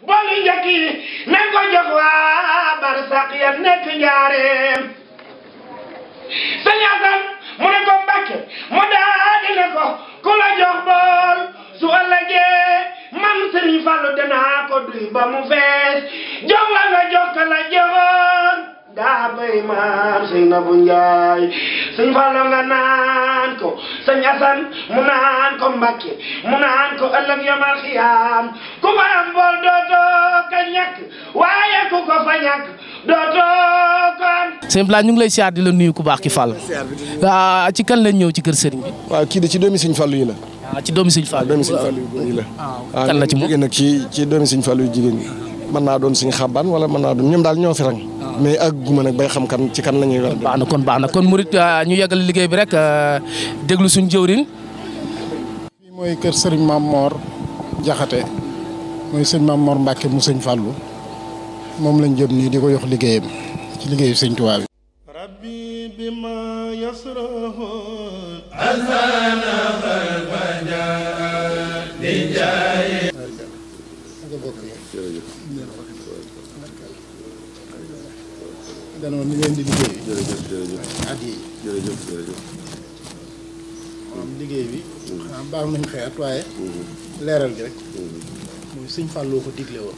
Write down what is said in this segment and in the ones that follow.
booli njëkk yi nañ ko jox waa barsàq ya nekk njaareem sëñ Asan mu ne ko Mbàkke mu daal di ne ko ku la jox bool su ëllëgee man Sëriñ Fallu danaa ko duy ba mu fees jox la nga jox ka la joxoon daa bay maam sëñ Nabu Njaay sëñ Fallu nga naan ko sëñ Asan mu naan ko Mbàkke mu naan ko ëllëg yomal xiyaam ku fa am bool dootoo ka ñàkk waaye ku ko fa ñàkk dootoo ko am. sëñ Blanc ñu ngi lay siyaar di la nuyu ku baax ki Fall ci kan lañ ñëw ci kër sëriñ bi. waaw kii de ci doomi sëñ Fallu yi la. ci doomi sëñ Fall doomi sëñ Fallu yi la. kan la ci moom nag ci doomi sëñ Fallu yu jigéen ñi mën naa doon sëñ Xabbaan wala mën naa doon ñoom daal ñoo fi rang mais ak guma nag bay xam kan ci kan la ñuy wax. baax na kon murit ñu yeggal liggéey bi rek déglu suñu jëwriñ. fii mooy kër sëriñ Maam Mor Jaxate mooy sëñ Maam Mor Mbàkke mu sëñ Fallu moom lañ jëm nii di ko yox liggéeyam ci liggéeyu sëñ Tuubaa bi. rabbi bima yasrahu azana farfaja di jaay danoon ni leen di liggéey at yi moom liggéey bi xanaa baax nañ xeet waaye leeral gi rek mooy sëñ Fallou ko digle woon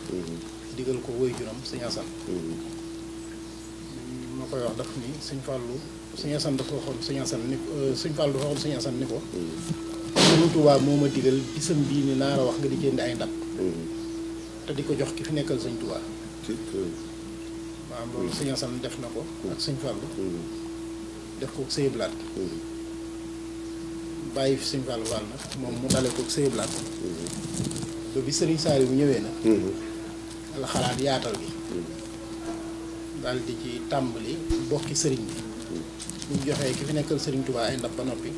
digal ko woy juram sëñ Asan ma koy wax daf ni sëñ Fallou sëñ Asan dafa waxoon sëñ Asan ni sëñ Fallou dafa waxoon sëñ Asan ni ko Sëriñ Tuubaa moo ma digal bisam bii ni naa la wax nga di jënd ay ndab te di ko jox ki fi nekkal sëñ Tuubaa maanaam loolu sëñ Asan def na ko ak sëñ Fallou def ko sëy blaat bàyyi fi sëñ Fallou Fall nag moom mu dale ko sëy blaat ba bi sëriñ Saaliw bu ñëwee na la xalaat yaatal bi daal di ci tàmbali bokki sëriñ bi bu ñu joxee ki fi nekkal sëriñ Tuubaa ay ndab ba noppi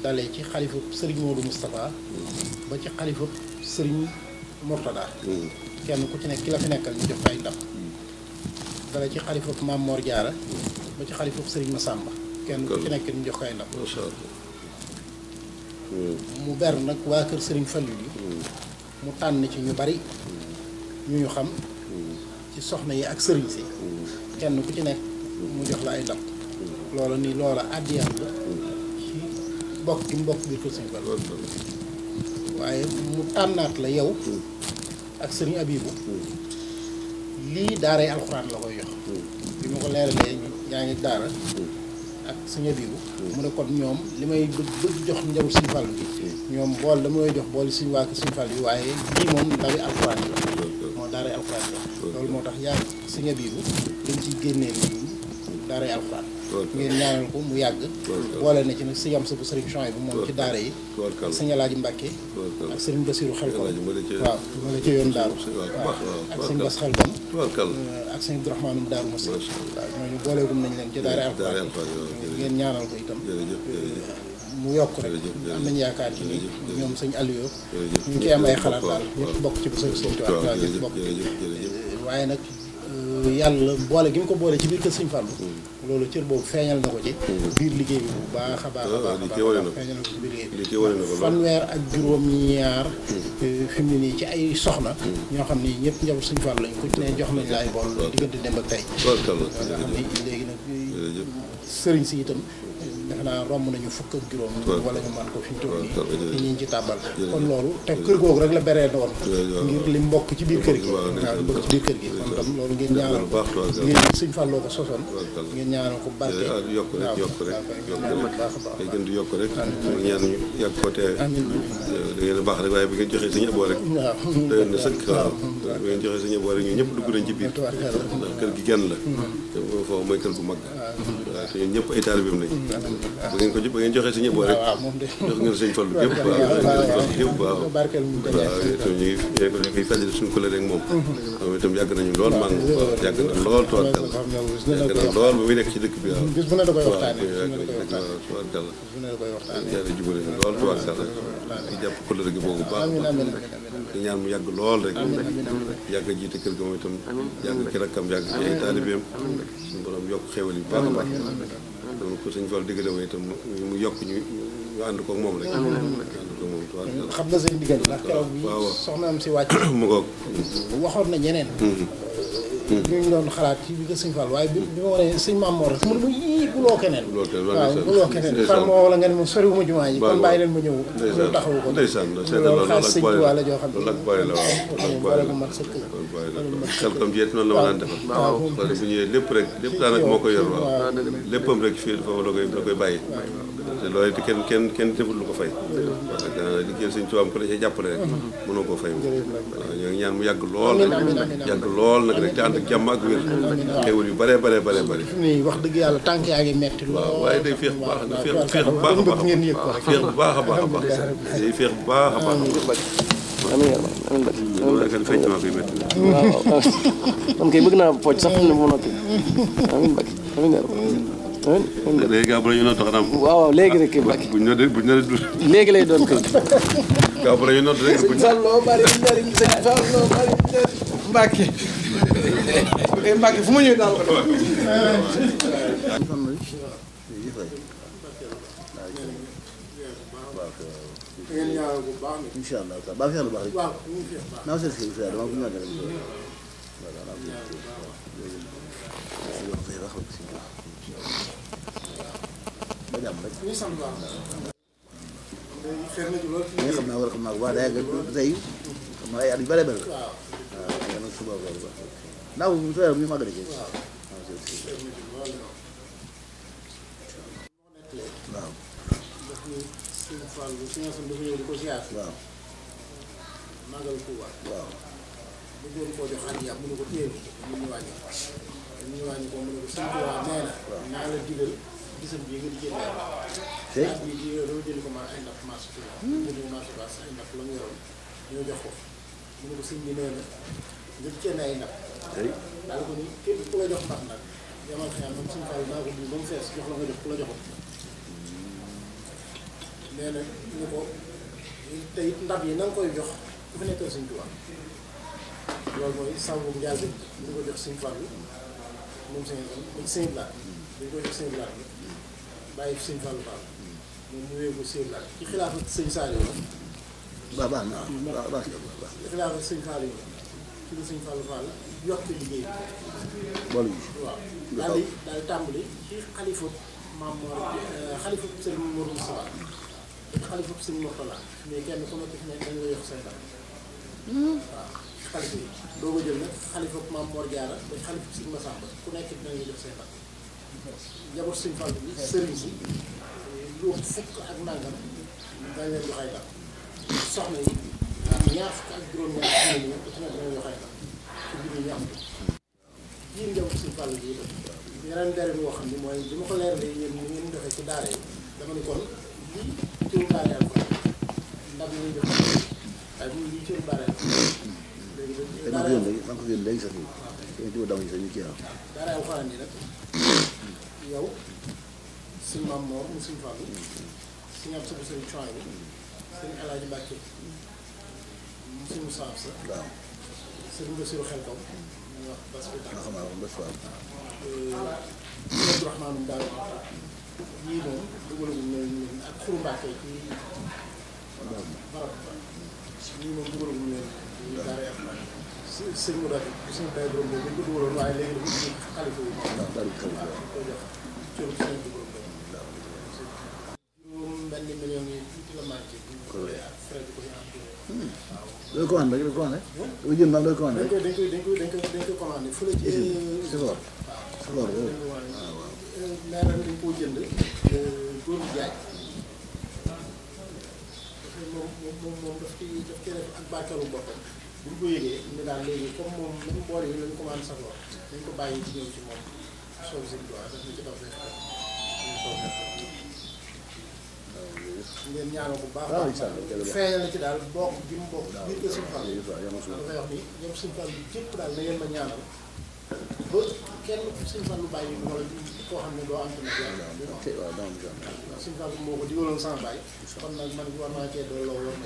dalee ci xalifa sëriñ Modou Moustapha ba ci xalifa sëriñ Mortada kenn ku ci nekk ki la fi nekkal ñu jox ay ndab dalee ci xalifa Maam Mor Jaara ba ci xalifa sëriñ Masamba kenn ku ci nekk ñu jox ay ndab mu ber nag waa kër sëriñ Fallu yi mu tànn ci ñu bari ñu xam ci soxna yi ak sëriñ si kenn ku ci nekk mu jox la ay ndab loola ni loola àddiyam la ci bokk gi mu bokk biir kër sëriñ Fallu waaye mu tànnaat la yow ak sëriñ Abibu lii daaray alxuraan la koy jox bi ma ko leeralee yaa ngi daara ak sëriñ Abibu mu ne kon ñoom li may bëgg jox njaboot sëriñ Fallu bi ñoom bool dama koy jox bool suñu waa kër sëriñ Fallu bi waaye lii moom ndawi alxuraan la moo daaray alxuraan la loolu moo tax yaa sëriñ Abibu dañ ciy génnee daaray alxuraan ngeen ñaanal ko mu yàgg boole na ci nag si yam sa bu sëriñ Chouaïb bi moom ci daara yi ak sëñ Alaaji Mbàkke ak sëriñ Basiru Xelkom waaw ma la ci yoon daaru waaw ak sëñ Bas Xelkom ak sëñ Abdourahmaanum Daaru Musi waaw ñooñu booleegum nañ leen ci daara alxuraan ngeen ñaanal ko itam mu yokk rek am nañu yaakaar ci ni ñoom sëñ Aliou ñu ngi ciy am ay xalaat daal ñëpp bokk ci bu sëñ Tuubaa ñëpp bokk waaye nag yàlla boole gi mu ko boole ci biir kër sëñ Fallu loolu cër boobu feeñal na ko ci biir liggéey bi bu baax a baax a baax feeñal na ko ci biir liggéey bi fanweer ak juróom-ñaar fi mu ne nii ci ay soxna ñoo xam ni ñëpp njaboot sëñ Fallu lañ ku ci ne jox nañ la ay bool diggante démb ak tey nga xam ni léegi nag sëriñ si itam defe naa romb nañu fukk ak juróom wala ñu man ko fi ñu toll nii ñi ñu ci tàbbal kon loolu te kër googu rek la beree doon ngir li mbokk ci biir kër gi waaw mbokk ci biir kër gi kon tam loolu ngeen ñaanal ko ngeen sëñ Falloo ko sosoon ngeen ñaanal ko barke yokk rek baax a baax day gën di yokk rek mu ñaan ñu yàgg ko te da ngeen baax rek waaye bi ngeen joxee suñu aboo rek doyoon na sëkk waaw bi ngeen joxee suñu aboo rek ñu ñëpp dugg nañ ci biir ndax kër gi genn la te foofu mooy kër gu mag waaw te ñun ñëpp ay taalibeem lañ ba ngeen joxee suñu aboo rek jox ngeen sëñ Fallu yëpp waaw ñu ngi fàttali suñu collègue rek moom itam yàgg nañu lool maa ngi yàgg na lool tubaarkal yàgg na lool ba muy nekk ci dëkk bi waaw bis bu ne da koy waxtaanee tubaarkal bis bu ne da koy waxtaanee yàlla jubale na lool tubaarkal di jàpp collègue gi boobu baax di ñaan mu yàgg lool rek yàgg jiite kër ga moom itam yàgg ki rakkam yàgg ci ay taalibeem suñu borom yokk xéwal yi baax a baax donc ko sëñ Fall diggale ma itam mu yokk ñu nga ànd koog moom rek. ànd koog moom tubaab xam nga seen diggante ndax keroog bi soxnaam si wàcc mu ngoog waxoon na ñeneen ñu doon xalaat ci bi ko sëñ Fall waaye bi ma waree sëñ Mamoor rek mu ne ma yii buloo keneen waaw buloo keneen far ma woo la nga ne ma soriwuma jumaa ji kon bàyyi leen ma ñëw ñu taxawu ko ndeysaan loolu xaas sëñ Tuubaa la joo xam loolu ak bàyyi la waaw boole bu mat sëkk xel comme jeet noonu la ma daan defal xool bu ñëwee lépp rek lépp daanaka moo koy yor waaw léppam rek fii foofu la koy bàyyi te loolu it kenn deful lu ko fay parce que liggéeyal sëñ Tuubaa ko da cee jàppale rek mënoo koo fay waaw ñoo ngi ñaan mu yàgg lool nag rek te ànd ak jàmm ak wér xéewal yu bare nii wax dëgg yàlla tànk yaa ngi metti lool waaw waaye day féex bu baax féex bu baax a baax ngeen yëg ko rek féex bu baax a baax a baax day féex bu baax a baax fecc maa koy métti waaw man kay bëgg naa pocc sax xam ne moo noppi amiin Mbacke amiin amiin léegi gaaw bu la ñu noot xanaa waaw léegi rek Mbacke buñ ne léegi lay doon kay gaaw bu la ñu noot rek buñ Fallou bari njëriñ sëñ Fallou bari njëriñ Mbacke Mbacke fu ma ñëwee daal ko ngeen ñaanal bu baax ni incha allah baax na baax rek waaw naa seet si dama ko ñaan rek ba jàmm rek ñu sant baax xeer na ci lool mais xam naa bu baax day yàgg tey xam naa ay at yu bare bare waaw nag suba ba naaw mu sooy mu màgg ci waaw Sëñ Fall bu si ñaasam dafa ñëw di ko ziar waaw màggal Tuuba waaw bëggoon koo jox ànd yàpp mu ne ko téye mu ñu wàññi ko mu ne ko Sëñ Tuuba nee na naa la digal gisam bii nga di jënd tey bi di dama jënd ko ma ay ndax marché Tuuba jënd ko marché Tuuba ay ndax la mu yoroon ñoo jox ko mu ne ko sëñ bi nee na nga jënd ay ndax tey daal ko ni képp ku la jox ndax nag yamal xëy na moom Sëñ Fall naa ko bii ba mu fees jox la nga jox ku la joxoon nee na ñu ko te it ndab yi na nga koy jox ku fi nekkal Sëñ Tuubaa loolu mooy sàmm njaal bi ñu ko jox Sëñ Fallu moom sëñ blaat dañu ko jox sëñ blaat bi bàyyi fi Sëñ Fallu Fall moom mu wéebu sëñ blaat ci xilaafa sëñ Saliou la baax na baax ci xilaafa sëñ Saliou la ci la Sëñ Fallu Fall yokk liggéey bi boolu yi waaw daal di tàmbali ci xalifa maam Mor xalifa sëñ Mor Moustapha xalifa sëñ Mourtala mais kenn ku nekk fi nekk dañu la yox say dara waaw xalifa yi doo ko jël nag xalifa maam Mor Diarra ba xalifa sëñ Massamba ku nekk dinañu jox say dara njaboot sëñ Fall bi sëriñ si lu fukk ak nangam dañ leen jox ay dara soxna yi ñaar fukk ak juróom-ñaar xam ne ku ci nekk dinañu jox ay dara ci biir ñu am jiir njaboot sëñ Fall bi yeneen dara boo xam ne mooy bi ma ko leeralee yéen ni ngeen doxee ci daara yi dama ni kon lii cëru baare alxuraan ndab yi ñuy def waaye bu lii cëru baare alxuraan léegi man ko yéen léegi sax yi diw daw yi sax ñu kii waaw daara alxuraan yi nag yow suñ maam Moor mu suñ Fallu suñu am sabu sëñ Coy bi sëñ Alaaji Mbàkke mu suñ Musaa sa waaw sëñ Basiru Xelkom ñu wax bas bi nga xam naa moom bés waaw Abdourahmaanum daal yii moom dugalagum leen ak xuru Mbàkke ci barab ñii moom dugalagum leen daara alxuraan sëñ mu daal suñu day borom boobu ko dugaloon waaye léegi dafa ci xalifa yi moom daal di koy jox cëru sëñ bi borom boobu juróom benn million yi tuuti la manqué ak frais bi ko fi am waaw looy commandé rek looy commandé looy jënd daal looy commandé rek dañ koy commandé fu la ci sifar sifar waaw mais ren dañ koo jënd góor bu jaay moom daf ci def ak barkeelu boppam bu ñu ko yëgee ni daal léegi comme moom même boor yi lañ commandé safoor dañ ko bàyyi ci ñëw ci moom soo sëñ bi waaw daf ñu ci dox ngeen ñaanal bu baax feeñal na ci daal bokk bi mu bokk biir ko suñu Fall dafay wax ni ñoom suñu Fall bi jëpp daal na ngeen ma ñaanal ba kenn suñu Fall lu bàyyi wala koo xam ne doo am tamit yàlla suñu Fall moo ko digaloon sama bàyyi kon nag man war naa cee doon loo war